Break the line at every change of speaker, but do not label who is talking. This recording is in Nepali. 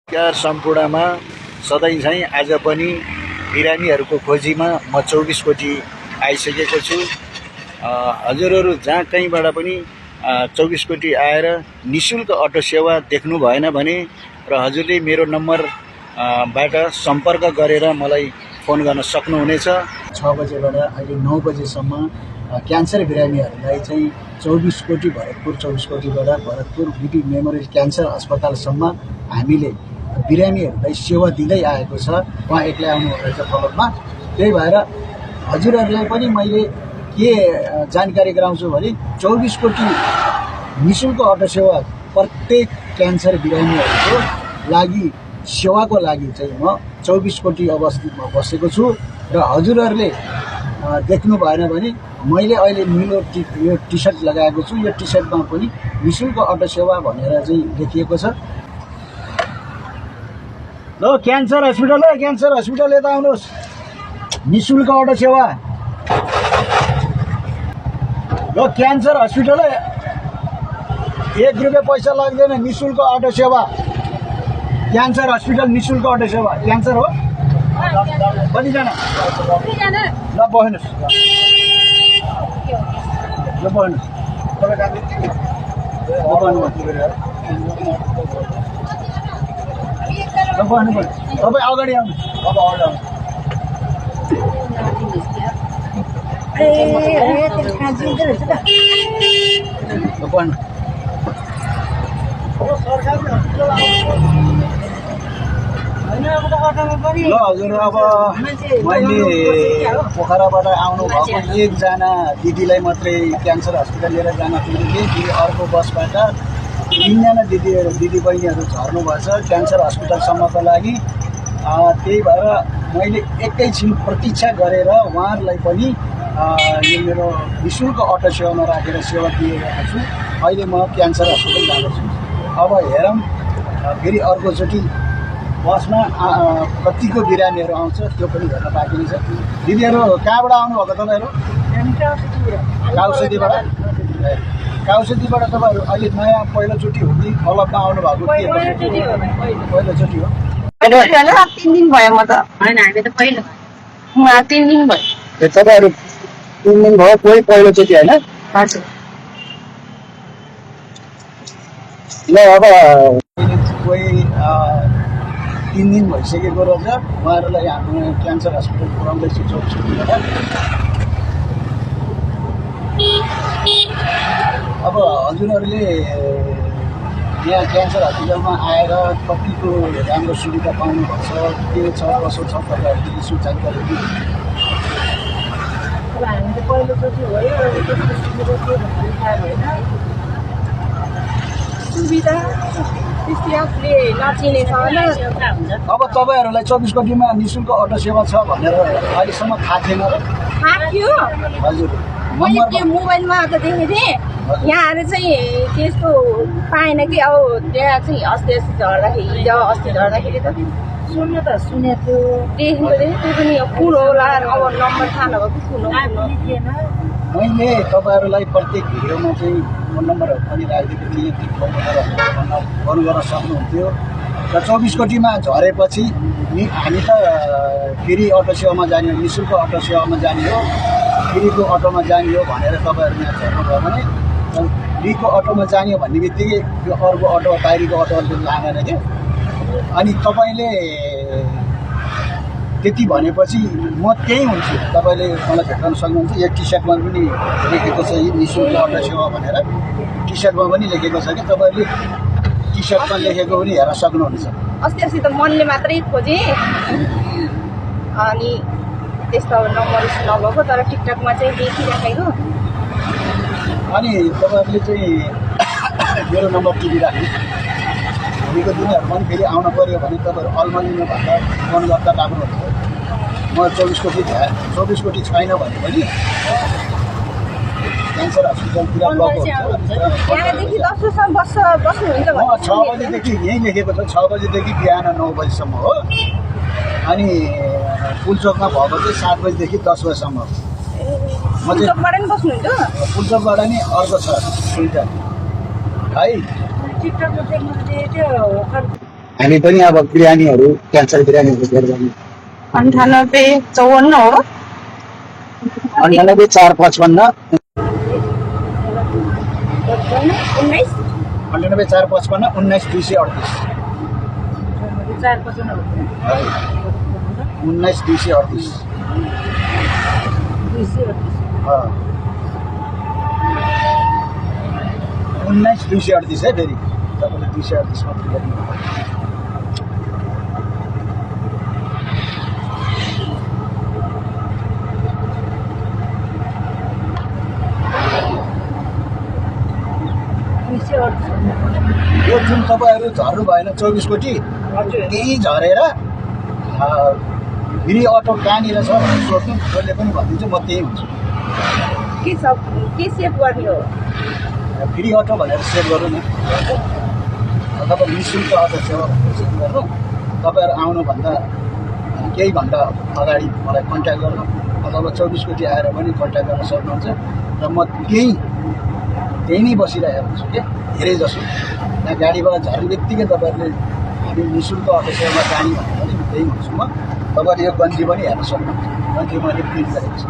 नमस्कार सम्पूर्णमा सधैँ चाहिँ आज पनि बिरामीहरूको खोजीमा म 24 कोटी आइसकेको छु। हजुरहरू जहाँ कहीँबाट पनि 24 कोटी आएर निशुल्क अटो सेवा देख्नु भएन भने र हजुरले मेरो नम्बर बाट सम्पर्क गरेर मलाई फोन गर्न सक्नुहुनेछ। 6 बजेबाट अहिले 9 बजेसम्म क्यान्सर बिरामीहरूलाई चाहिँ 24 कोटी भरतपुर 24 कोटीबाट भरतपुर बिपी मेमोरियल क्यान्सर अस्पतालसम्म हामीले बिरामीहरूलाई सेवा दिँदै आएको छ। उहाँ एक्लै आउनुभएको छ फलोमा। त्यही भएर हजुरहरूलाई पनि मैले के जानकारी गराउँछु भने 24 कोटी निशुल्क अटो सेवा प्रत्येक क्यान्सर बिरामीहरूको लागि सेवाको लागि चाहिँ म 24 कोटी अवस्थितमा बसेको छु। र हजुरहरूले देख्नु भएन भने मैले अहिले निलो यो टी सर्ट लगाएको छु। यो टी सर्टमा पनि निशुल्क अटो सेवा भनेर चाहिँ लेखिएको छ। ल क्यान्सर हस्पिटल यता आउनुहोस्। निशुल्क अटो सेवा। ल क्यान्सर हस्पिटल 1 रुपियाँ पैसा लाग्दैन। निशुल्क अटो सेवा। क्यान्सर हस्पिटल निशुल्क अटो सेवा। क्यान्सर हो कतिजना? ल बस्नुहोस्। ल बस्नुहोस्। तपाईँ अगाडि आउनु। ल हजुर, अब मैले पोखराबाट आउनु भएको एकजना दिदीलाई मात्रै क्यान्सर हस्पिटल लिएर जान पुगेँ कि अर्को बसबाट 3 जना दिदी बहिनीहरू झर्नु भएछ क्यान्सर हस्पिटलसम्मको लागि। त्यही भएर मैले एकैछिन प्रतीक्षा गरेर उहाँहरूलाई पनि यो मेरो निशुल्क अटो सेवामा राखेर सेवा दिइरहेको छु। अहिले म क्यान्सर हस्पिटल गएको छु। अब हेरौँ फेरि अर्कोचोटि बसमा कतिको बिरामीहरू आउँछ त्यो पनि हेर्न बाँकी नै छ। दिदीहरू कहाँबाट आउनुभएको तपाईँहरू? काउसेतीबाट। काउसेतीबाट तपाईँहरू अहिले नयाँ पहिलोचोटि हो कि फलोअपमा आउनुभएको? पहिलोचोटि हो।
3 दिन भयो। म त होइन, हामी त पहिलो 3 दिन भयो।
तपाईँहरू 3 दिन भयो, कोही पहिलोचोटि होइन?
हजुर।
ल अब कोही 3 दिन भइसकेको रहेछ। उहाँहरूलाई हाम्रो क्यान्सर हस्पिटल पुऱ्याउँदैछु 24 कोटीबाट। अब हजुरहरूले यहाँ क्यान्सर हस्पिटलमा आएर कतिको राम्रो सुविधा पाउनुपर्छ, के छ कसो छ तपाईँहरूले यसो जानकारी दिनु।
अब हामी त पहिलोचोटि भयो, सुविधा त्यस्तै नचिनेछ होला।
अब तपाईँहरूलाई 24 कोटीमा निशुल्क अटो सेवा छ भनेर अहिलेसम्म थाहा थिएन र?
थाहा थियो।
हजुर,
मैले त्यो मोबाइलमा त देखेको थिएँ। यहाँ आएर चाहिँ त्यस्तो पाएन कि। अब त्यहाँ चाहिँ अस्ति झर्दाखेरि त सुनेको थियो, देखेको थिएँ। त्यो पनि कुन होला, अब नम्बर थाहा नभएको कुन हो थिएन।
मैले तपाईँहरूलाई प्रत्येक भिडियोमा चाहिँ फोन नम्बरहरू पनि राखिदिएको थिएँ। त्यो फोन नम्बरहरू फोन गर्न सक्नुहुन्थ्यो। र 24 कोटीमा झरेपछि हामी त फेरि अटो सेवामा जाने हो, निशुल्क अटो सेवामा जाने हो, फ्रीको अटोमा जाने हो भनेर तपाईँहरू यहाँ झर्नुभयो भने फ्रीको अटोमा जाने हो भन्ने बित्तिकै त्यो अर्को अटो बाहिरीको अटोहरू लागेन क्या। अनि तपाईँले त्यति भनेपछि म त्यहीँ हुन्छु। तपाईँले मलाई भेट्न सक्नुहुन्छ। यो टी सर्टमा पनि लेखेको छ निशुल्क अटो सेवा भनेर। टी सर्टमा पनि लेखेको छ कि तपाईँहरूले टी सर्टमा लेखेको पनि हेर्न सक्नुहुनेछ।
अस्ति त मनले मात्रै खोजेँ, अनि त्यस्तो नम्बर नभएको, तर टिकटकमा चाहिँ देखिराखेको।
अनि तपाईँहरूले चाहिँ मेरो नम्बर टिपिराख्नु। भोलिको दिनहरूमा पनि फेरि आउनु पऱ्यो भने तपाईँहरू अल्मलिनुभन्दा फोन गर्दा राम्रो हुन्छ। म 24 कोटी 24 कोटी छैन भने पनि क्यान्सर हस्पिटलतिर गएको हुन्छ।
यहाँदेखि 10 बजीसम्म बस्नुहुन्छ?
6 बजीदेखि यहीँ लेखेको छ, 6 बजीदेखि बिहान 9 बजीसम्म हो। अनि पुलचोकमा भएको चाहिँ 7 बजीदेखि 10 बजीसम्म। म चाहिँ पुलचोकबाट नि अर्को छ दुईवटा है। हामी पनि अब बिरामीहरू क्यान्सर बिरामीहरू भेट गर्ने
9854 हो
98 455
19
98 455 19 238 19 238 19 238 है फेरि तपाईँले 238 मात्रै गर्नु यो जुन तपाईँहरू झर्नु भएन 24 कोटी त्यही झरेर फेरि अटो कहाँनिर छ भनेर सोध्नु जसले पनि भनिदिन्छु म त्यही हुन्छु
के सेभ गर्ने हो
फ्री अटो भनेर सेभ गर्नु न तपाईँ निःशुल्क अटो सेवा भनेर सेभ गर्नु तपाईँहरू आउनुभन्दा केही घन्टा अगाडि मलाई कन्ट्याक्ट गर्नु अथवा 24 कोटी आएर पनि कन्ट्याक्ट गर्न सक्नुहुन्छ र म त्यही नै बसिरहेको हुन्छु क्या धेरै जसो त्यहाँ गाडीबाट झर्ने बित्तिकै तपाईँहरूले हामी निःशुल्क अटो सेवामा जाने भनेर पनि त्यही हुन्छु म तपाईँले यो गन्जी पनि हेर्न सक्नुहुन्छ गन्जी मैले प्रिन्ट गरेको छु